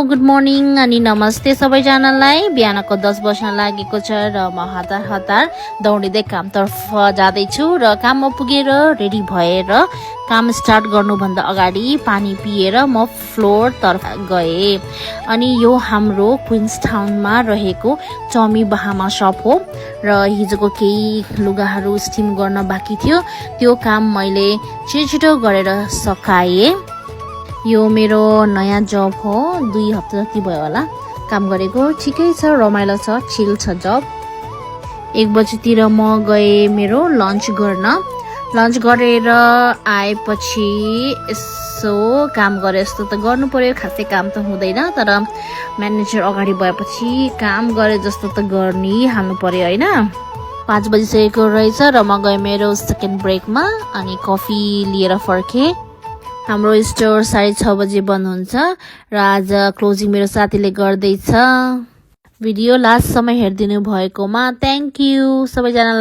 Good morning अनि नमस्ते सबैजनालाई। बिहानको 10 बज्न लागेको छ र म हतार हतार दौडिँदै कामतर्फ जाँदैछु र काममा पुगेर रेडी भएर काम स्टार्ट गर्नुभन्दा अगाडि पानी पिएर म फ्लोर तर्फ गए। अनि यो हाम्रो क्वीन्स टाउनमा रहेको चमी बहामा शप हो र हिजोको केही लुगाहरू स्टिम गर्न बाँकी थियो, त्यो काम मैले छिटो गरेर सकाएँ। यो मेरो नयाँ जब हो, 2 हप्ता जति भयो होला काम गरेको। ठिकै छ, रमाइलो छ, चिल छ जब। 1 बजेतिर म गए मेरो लन्च गर्न। लन्च गरेर आएपछि यसो काम गरे जस्तो त गर्नु पर्यो, खासै काम त हुँदैन, तर म्यानेजर अगाडि भएपछि काम गरे जस्तो त गर्नै हाल्नु पर्यो हैन। 5 बजिसकेको रहेछ र म गएँ मेरो सेकेन्ड ब्रेकमा अनि कफी लिएर फर्केँ। हाम्रो स्टोर 6:30 बजे बन्द हुन्छ र आज क्लोजिङ मेरो साथीले गर्दैछ। भिडियो लास्ट समय हेरिदिनु भएकोमा थ्याङ्क यू सबैजनालाई।